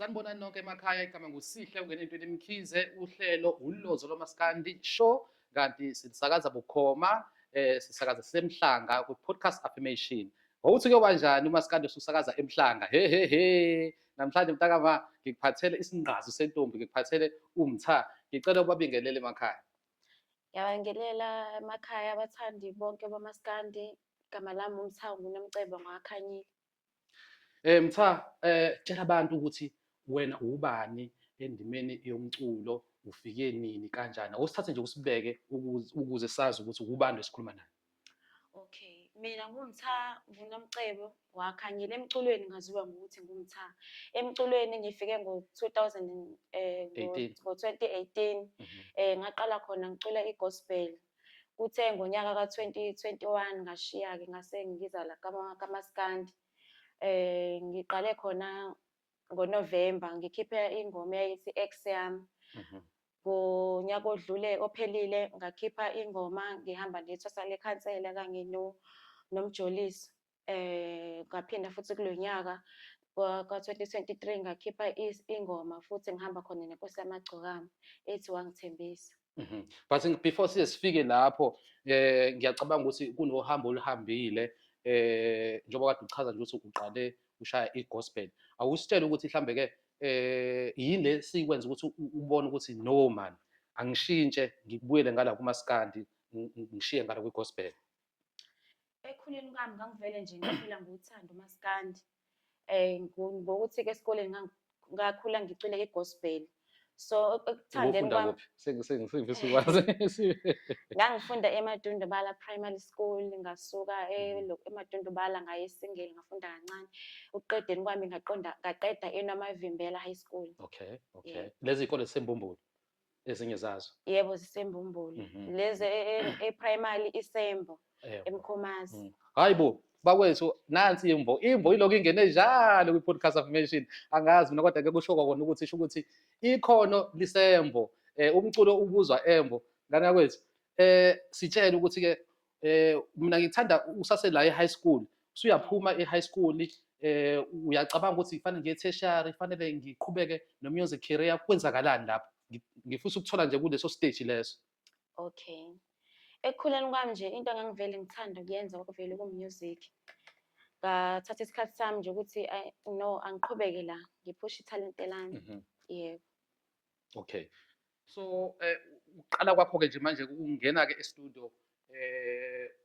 Sanibonani nonke emakhaya, igama nguSihle ungena entweni Mkhize, uhlelo uLozo loMaskandi Show, kanti silisakaza bukhoma, sisakaza semhlanga kwi-podcast affirmation. Ngokuthi kuyoba njani uMaskandi ususakaza emhlanga? He he he. Namhlanje mntakama ngikuphathele isingqazu sentombi, ngikuphathele uMtha. Ngicela ubabingelele emakhaya. Ngiyabingelela emakhaya abathandi bonke boMaskandi. Igama lami uMtha nguNomcebo ngwaKhanyile. Mtha, tshela abantu ukuthi wena ubani endimeni yomculo, ufike nini kanjani? Awusithathe nje usibeke ukuze sazi ukuthi ubani esikhuluma naye. Okay, mina nguMtha nguNomcebo waKhanyile. Emculweni ngaziwa ngokuthi nguMtha. Emculweni ngifike ngo-2000 18. Ngo-2018. Ngaqala khona ngicula i-gospel. Kuthe ngonyaka ka-2021 ngashiya-ke ngase ngiza la kaMaskandi. Ngiqale khona ngoNovember ngikhiphe ingoma eyayithi Ex yami. Ngonyaka odlule ophelile ngakhipha ingoma ngihamba nethwasa lekhansela kanye noMjolisi. Ngaphinda futhi kulo nyaka ka-2023 ngakhipha ingoma futhi ngihamba khona neNkosi Yamagcokama ethi Wangithembisa. But before size sifike lapho, ngiyacabanga ukuthi kunohambo oluhambile, njengoba kade uchaza nje ukuthi uqale ushaya i-gospel. Awusitshele ukuthi mhlambe ke yini le sikwenza ukuthi ubone ukuthi no man, angishintshe ngibuyele ngala kumaskandi, ngishiye ngala kwi-gospel. Ekukhuleni kwami ngangivele nje ngikhula ngiwuthanda umaskandi. Ngokuthi-ke esikoleni ngakhula ngicula i-gospel. So ekuthandeni Ubufunda kwami kuphi? Sengifisa ukwazi. Ngangifunda eMadundubala Primary School, ngasuka eMadundubala ngaya eSingeli ngafunda kancane. Ukuqedeni kwami ngaqonda ngaqeda eNomavimbela High School. Okay. Yebo. Lezi zikole ziseMbumbulu ezinye zazo. Yebo, ziseMbumbulu. Lezi e-primary iseMbo, eMkhomazi. Hayi bo, bakwethu nansi imbo. Imbo ilokhu ingene njalo kwi-podcast affirmation. Angazi mina kodwa ke kusho kona ukuthi isho ukuthi ikhono lisembo. Umculo ubuzwa embo. Ngane yakwethu, sitshele ukuthi ke mina ngithanda usase la e-high school. Usuyaphuma e-high school, uyacabanga ukuthi kufanele ngiye tertiary, kufanele ngiqhubeke no-music career, kwenzakalani lapho? Ngifisa ukuthola nje kuleso stage leso. Okay. Ekukhuleni kwami nje into engangivele ngithanda ukuyenza kwakuvele ku-music. Ngathatha isikhathi sami nje ukuthi no angiqhubeke la, ngiphushe ithalente lami. Yebo. Okay. So uqala kwakho ke nje manje ungena ke e-studio,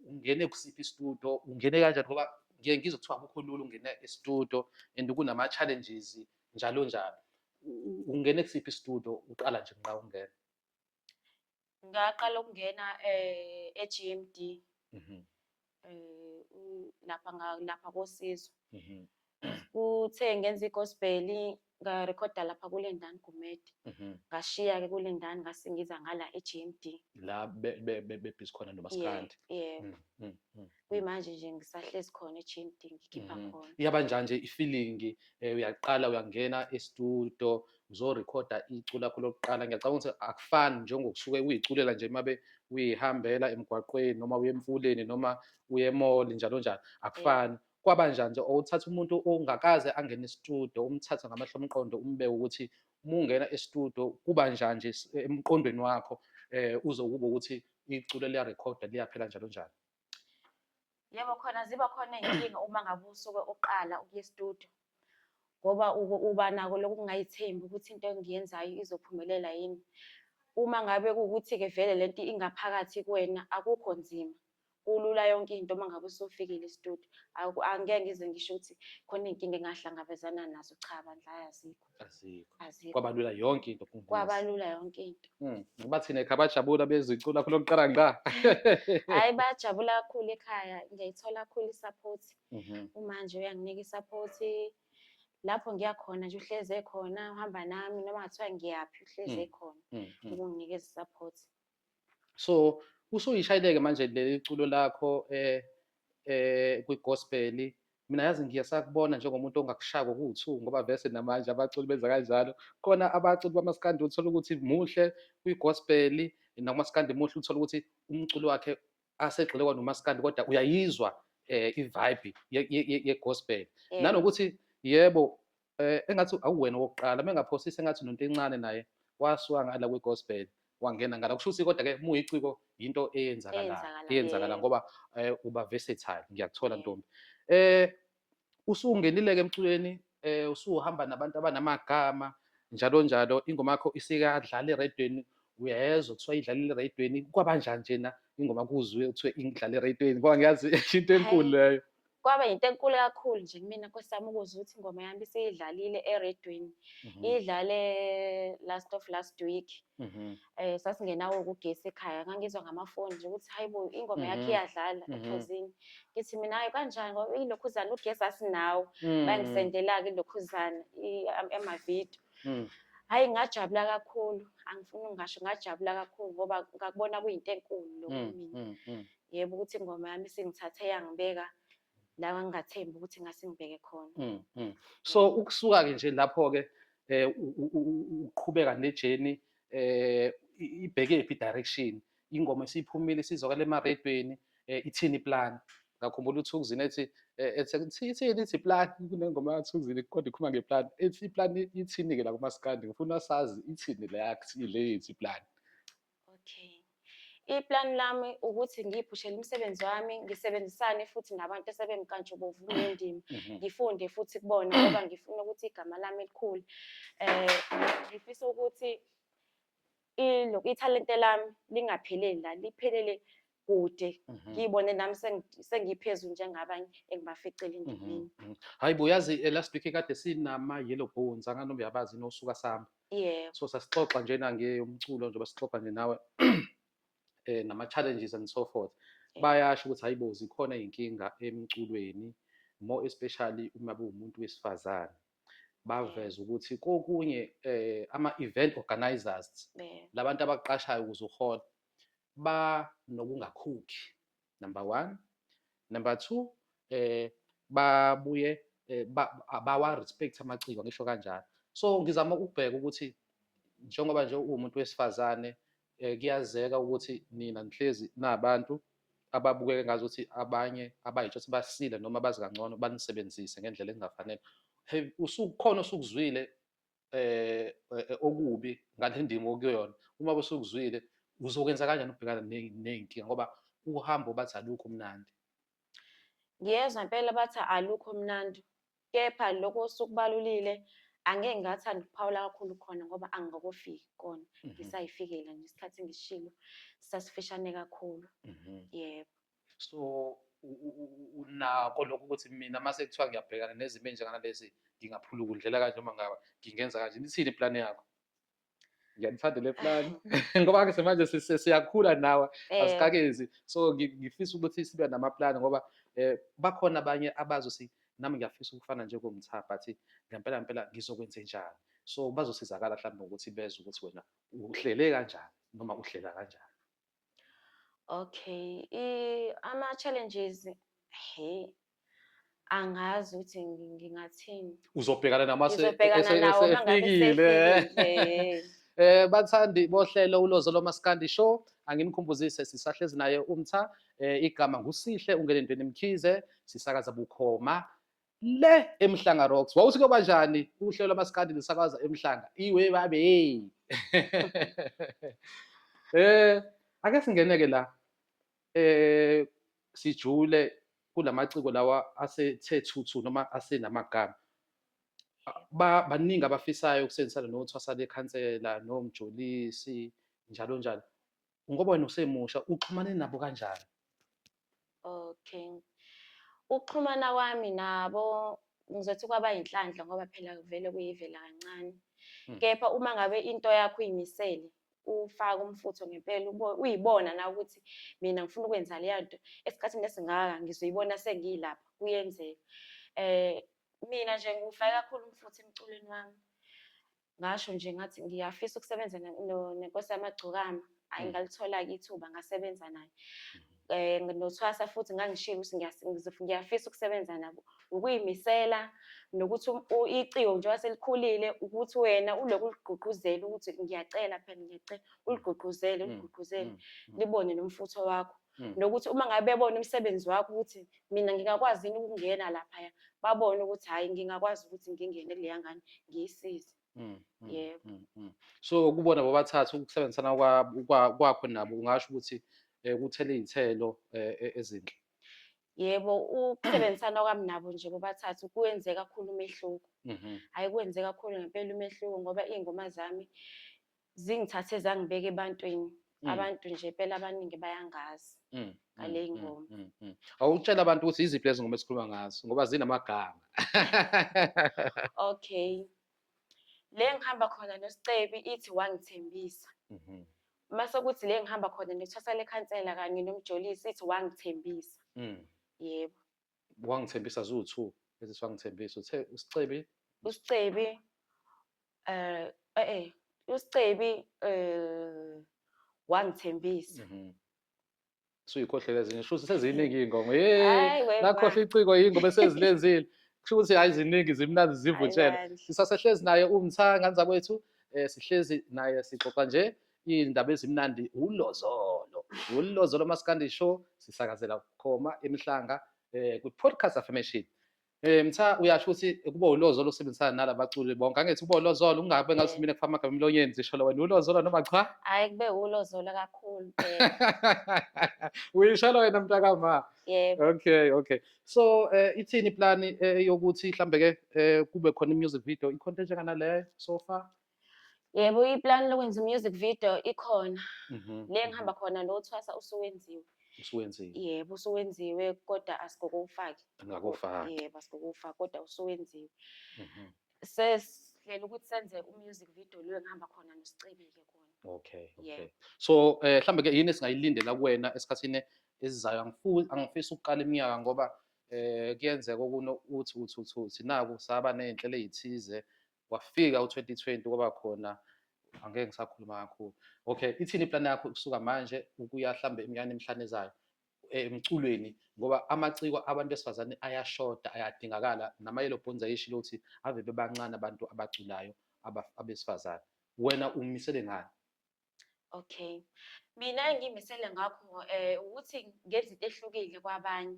ungene kusiphi i-studio, ungene kanjani, ngoba ngiye ngizwe kuthiwa akukho lula ungena e-studio and kunama challenges njalo njalo. Ungene kusiphi i-studio uqala nje nqa ungena? Ngaqala ukungena e-GMD. Lapha lapha koSizwe. Kuthe ngenza i-gospel ngarekhoda lapha kuLindani Gumede. Ngashiya ke kuLindani ngase ngiza ngala e-GMD. La bebhizi khona nomaskandi. Yebo. Kuyimanje nje ngisahlezi khona e-GMD ngikhipha khona. Iyaba njani nje i-feeling, uyaqala uyangena e-studio uzorekhoda iculo lakho lokuqala? Ngiyacabanga ukuthi akufani njengokusuke uyiculela nje mabe uyihambela emgwaqweni noma uye emfuleni noma uye e-mall njalo njalo, akufani. Kwaba njani nje uthatha umuntu ongakaze angene e-studio, umthatha ngamehlo omqondo umbeke ukuthi uma ungena e-studio kuba njani nje emqondweni wakho, uze kube ukuthi iculo liyarekhoda liyaphela njalo njalo? Yebo, khona ziba khona iy'nkinga uma ngabe usuke uqala ukuya e-studio, ngoba uba nako lokhu kungayithembi ukuthi into engiyenzayo izophumelela yini. Uma ngabe kuwukuthi-ke vele lento ingaphakathi kuwena, akukho nzima, kulula yonke into uma ngabe usufikile e-studio. Angeke ngize ngisho ukuthi khona iy'nkinga engahlangabezana nazo, cha bandla, hhayi azikho. Azikho. Azikho. Kwaba lula yonke into kuNkosi. Kwaba lula yonke into. Ngoba thina ekhaya bajabula bezwe iculo lakho lokuqala ngqa. Hhayi bayajabula kakhulu ekhaya, ngiyayithola kakhulu i-support. Uma nje uyanginika i-support lapho ngiya khona nje uhlezi ekhona, uhamba nami noma ngathiwa ngiyaphi uhlezi ekhona ukunginikeza i-support. So usuyishayileke manje leli culo lakho kwi-gospel. Mina yazi ngiyasakubona njengomuntu ongakushaya ngokuwu-two, ngoba vese namanje abaculi benza kanjalo. Khona abaculi bamaskandi uthola ukuthi muhle kwi-gospel, nakumaskandi muhle, uthola ukuthi umculo wakhe asegxile kwanomaskandi kodwa uyayizwa i-vibe ye-gospel. Nanokuthi yebo Engathi awuwena owokuqala, mengaphosisi engathi noNtencane naye wasuka ngala kwi-gospel wangena ngala. Kusho ukuthi kodwa-ke uma uyiciko yinto eyenzakalayo, Eyenzakala, eyenzakala yebo. ngoba uba versatile. Ngiyakuthola Yebo. ntombi. Usungenile-ke emculweni, usuhamba nabantu abanamagama njalo njalo, ingoma yakho isike yadlala eredweni, uyezwa kuthiwa idlalile eredweni. Kwabanjani njena ingoma kuzwe kuthiwe idlale eredweni ngoba ngiyazi into enkulu Hhayi, leyo. kwaba yinto enkulu kakhulu nje kumina Nkosi yami ukuzwa ukuthi ingoma yami isiyidlalile eredweni. Idlale last of last week. Sasingenawo ugesi ekhaya, ngangizwa ngamafoni nje ukuthi hayi bo, ingoma yakhe iyadlala ephozini. Ngithi mina hayi kanjani ngoba ilokhuzana ugesi asinawo. Bangisendela-ke ilokhuzana amavidiyo. Hhayi ngajabula kakhulu, angifuni ukungasho ngajabula kakhulu ngoba ngakubona kuyinto enkulu lokho kumina. Yebo, ukuthi ingoma yami isingithathe yangibeka la ngangingathembi ukuthi ingase ingibeke khona. So ukusuka-ke nje lapho-ke uqhubeka ne-journey ibheke phi i-direction? Ingoma isiphumile isizwakala emaredweni, ithini i-plan? Ngakhumbula uThukzin ethi ethi ithini ithi i-plan, kunengoma kaThukzin kodwa ikhuluma nge-plan. Ethi i-plan ithini-ke la kumaskandi? Ngifuna sazi ithini le yakho le yethu i-plan. Okay. I-plan lami ukuthi ngiyiphushele umsebenzi wami, ngisebenzisane futhi nabantu asebemnkantshubovu kule ndima. Ngifunde futhi kubona ngoba ngifuna ukuthi igama lami likhule. Ngifisa ukuthi ithalente lami lingapheleli la, liphelele kude. Ngiyibone nami sengiphezulu njengabanye engibaficile endimeni. Hayi bo, yazi last week kade sinama Yellow Bones, angazi noma uyabazi nosuka samba. Yebo. So sasixoxa njena ngeyomculo njengoba sixoxa nje nawe nama challenges and so forth. Bayasho ukuthi hayibo zikhona izinkinga emculweni, more especially uma kuwumuntu wesifazane. Baveza ukuthi kokunye ama event organizers, labantu abaqashayo ukuze uhole, banokungakhokhi, number one. Number two, babuye abawa respect amaciko, ngisho kanjalo. So ngizama ukubheka ukuthi njengoba nje uwumuntu wesifazane, kuyazeka ukuthi nina nihlezi nabantu ababukeka ngazuthi abanye abayitsho ukuthi basile noma bazi kangcono, banisebenzise ngendlela engafanele. Hey, usukhona osukuzwile okubi ngale ndima okuyona? Uma usukuzwile uzokwenza kanjani ukubhekana ney'nkinga ngoba uhambo bathi alukho mnandi? Ngiyezwa impela bathi alukho mnandi, kepha lokho osukubalulile angeke ngathanda ukuphawula kakhulu khona ngoba angikakofiki kona. Ngisayifikela nje, isikhathi engishilo sasifishane kakhulu. Yebo. So unako lokho ukuthi mina mase kuthiwa ngiyabhekana nezimo ey'njenganalezi ngingaphuluka undlela kanje noma ngaba ngingenza kanje, ithini i-plan yakho? Ngiyalithanda le plan ngoba ke manje siyakhula nawe, asikakezi. So ngifisa ukuthi sibe nama-plan ngoba bakhona abanye abazothi nami ngiyafisa ukufana njengoMtha, but ngempela ngempela ngizokwenze njani? So bazosizakala mhlawumbe ngokuthi bezwe ukuthi wena uhlele kanjani noma uhlela kanjani. Okay, ama-challenges, he, angazi ukuthi ngingathini. Uzobhekana nama Ngizobhekana nawo uma ngabe esefikile. sefikile. Bathandi bohlelo uLozo loMaskandi Show, anginikhumbuzise sisahlezi naye uMtha, igama nguSihle Ungenentweni Mkhize, sisakaza bukhoma le eMhlanga Rocks. Wawuthi kuyoba njani uhlelo lwamaskandi lisakaza eMhlanga? Iwe babe. Ake singeneke la. Sijule kulamaciko lawa asethe thuthu noma asenamagama. Baningi abafisayo ukusebenzisana noThwasa Lekhansela noMjolisi njalo njalo. Ngoba wena usemusha, uxhumane nabo kanjani? Okay. Ukuxhumana kwami nabo ngizothi kwaba yinhlanhla ngoba phela vele kuyivela kancane. Kepha uma ngabe into yakho uyimisele, ufake umfutho ngempela, uyibona na ukuthi mina ngifuna ukwenza leya nto esikhathini esingaka, ngizoyibona sengilapha, kuyenzeka. Mina nje ngiwufake kakhulu umfutho emculweni wami. Ngasho nje ngathi ngiyafisa ukusebenza neNkosi Yamagcokama. Hhayi, ngalithola-ke ithuba ngasebenza naye. Nothwasa futhi ngangishilo ukuthi ngiyafisa ukusebenza nabo. Ukuyimisela nokuthi iciko njengoba selikhulile ukuthi wena uloku uligqugquzela ukuthi ngiyacela phela ngiyacela, uligqugquzele uligqugquzele libone nomfutho wakho. Nokuthi uma ngabe bebona umsebenzi wakho ukuthi mina ngingakwazi yini ukungena laphaya, babone ukuthi hhayi ngingakwazi ukuthi ngingene kuleya ngane ngiyisize. Yebo. So kubona bobathathu ukusebenzisana kwakho nabo ungasho ukuthi kuthele iy'thelo ezinhle. Yebo, ukusebenzisana kwami nabo nje bobathathu kuwenze kakhulu umehluko. Hhayi kwenze kakhulu ngempela umehluko ngoba iy'ngoma zami zingithathe zangibeka ebantwini. Abantu nje impela abaningi bayangazi ngale ngoma. Awutshela abantu ukuthi yiziphi lezi ngoma esikhuluma ngazo ngoba zinamagama. Okay. Le ngihamba khona noSicebi ithi wangithembisa. Mase kuthi le ngihamba khona nethwasa lekhansela kanye noMjolisi ithi wangithembisa. Yebo. Wangithembisa ziwu-2 ezithi wangithembisa. Uthe uSicebi? USicebi uSicebi wangithembisa. Suyikhohlele ezinye, shuthi seziningi iy'ngoma. Hey, nakhohlwa iciko iy'ngoma esezilenzile. Kusho ukuthi hhayi ziningi zimnandi zivutshela. Sisasehlezi naye uMtha ngane zakwethu, sihlezi naye sixoxa nje iy'ndaba ezimnandi uLozolo. ULozolo Maskandi Show sisakazela khoma eMhlanga kwi-podcast affirmation. Mtha uyasho ukuthi kuba uLozolo osebenzisana nalabaculi bonke. Angithi kuba uLozolo ungabe ngathi mina kufaka amagama emlonyeni zisho wena uLozolo noma cha? Hayi kube uLozolo kakhulu. Uyisholo wena mntakama. Yebo. Okay, okay. So ithini iplani yokuthi mhlambe ke kube khona i-music video ikhona enjenganaleyo so far? Yebo, iplani lokwenza i-music video ikhona. Le ngihamba khona lo thwasa usuwenziwe. Usuwenziwe. Yebo, usuwenziwe kodwa asikokufaki. Angakufaki. Yebo, asikokufaki kodwa usuwenziwe. Sesihlela ukuthi senze u-music video lo engihamba khona noSicebi-ke kona. Okay, okay. So mhlambe ke yini esingayilindela kuwena esikhathini esizayo? Angifisi ukuqala iminyaka ngoba kuyenzeka okuno uthi uthi uthi uthi naku saba ney'nhlelo ey'thize wafika u-2020 kwaba khona angeke ngisakhuluma kakhulu. Okay, ithini iplan yakho kusuka manje ukuya mhlambe eminyakeni emihlanu ezayo emculweni ngoba amaciko abantu besifazane ayashoda ayadingakala nama-Yellow Bones ayishilo ukuthi ave bebancane abantu abaculayo abesifazane. Wena umisele ngani? Okay. Mina engiyimisele ngakho ukuthi ngenze into ehlukile kwabanye.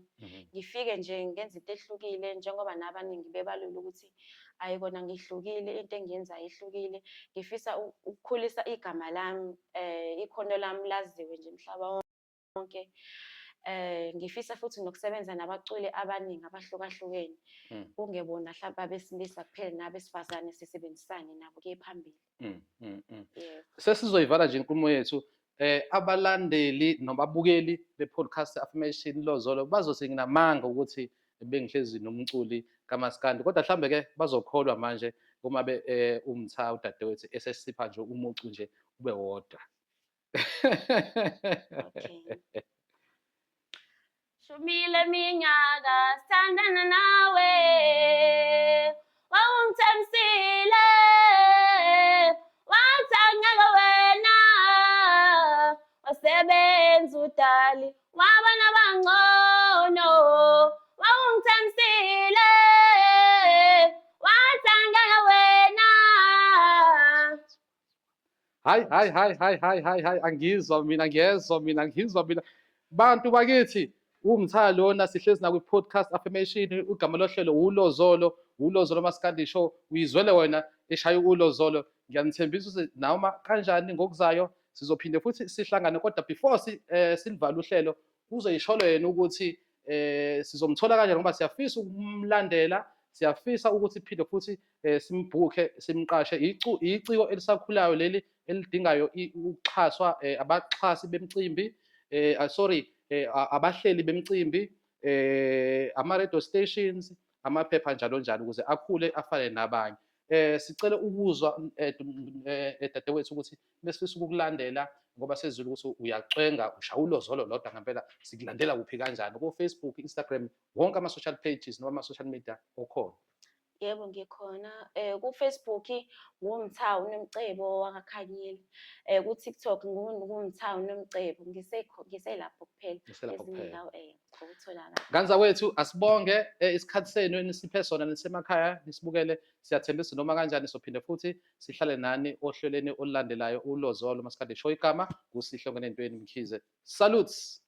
Ngifike nje ngenze into ehlukile njengoba nabaningi bebalula ukuthi ayi kona ngihlukile, into engiyenzayo ihlukile. Ngifisa ukukhulisa igama lami, ikhono lami laziwe nje umhlaba wonke. Ngifisa futhi nokusebenza nabaculi abaningi abahlukahlukene. Kungebona mhlawumbe abesilisa kuphela nabesifazane sisebenzisane nabo kuye phambili. Sesizoyivala nje inkulumo yethu. Abalandeli nobabukeli be-podcast Affirmation Lozolo bazothi nginamanga ukuthi bengihlezi nomculi kaMaskandi, kodwa mhlambe ke bazokholwa manje uma be uMtha udadewethu esesipha nje umucu nje ube wodwa. Okay. Shumile minyaka sithandana nawe, wawungithembisile wathi angeke wena, wasebenza udali waba nabangcono, wawungithembisile wathi angeke wena. Hayi hayi hayi hayi hayi hayi hayi angizwa mina, ngiyezwa mina, ngizwa mina. Bantu bakithi, uMtha lona sihlezi na kwi-podcast Affirmation, igama lohlelo uLozolo, uLozolo Maskandi Show. Uyizwele wena eshaya uLozolo. Ngiyanithembisa ukuthi noma kanjani ngokuzayo sizophinde futhi sihlangane, kodwa before silivala uhlelo uzoyisholo yena ukuthi sizomthola kanjani ngoba siyafisa ukumlandela, siyafisa ukuthi phinde futhi simbhukhe simqashe. Iciko elisakhulayo leli elidingayo ukuxhaswa abaxhasi bemicimbi, sorry, abahleli bemicimbi, ama-radio stations, amaphepha njalo njalo ukuze akhule afane nabanye. Sicela ukuzwa dadewethu ukuthi besifisa ukukulandela ngoba sezulu ukuthi uyacwenga ushaya uLozolo lodwa ngempela, sikulandela kuphi kanjani? Ko-Facebook, Instagram, wonke ama-social pages noma ama-social media okhona. Yebo, ngikhona. Ku-Facebook nguMtha uNomcebo wakaKhanyile. Ku-TikTok nguMtha uNomcebo. Ngiselapho kuphela. Niselapho Ezinye kuphela. iy'ndawo ukutholakala. Ngane zakwethu, asibonge isikhathi senu enisiphe sona nisemakhaya nisibukele. Siyathembisa noma kanjani sophinde futhi sihlale nani ohlelweni olulandelayo, uLozolo Maskandi Show. Igama kuSihle Ngenentweni Mkhize. Salutes.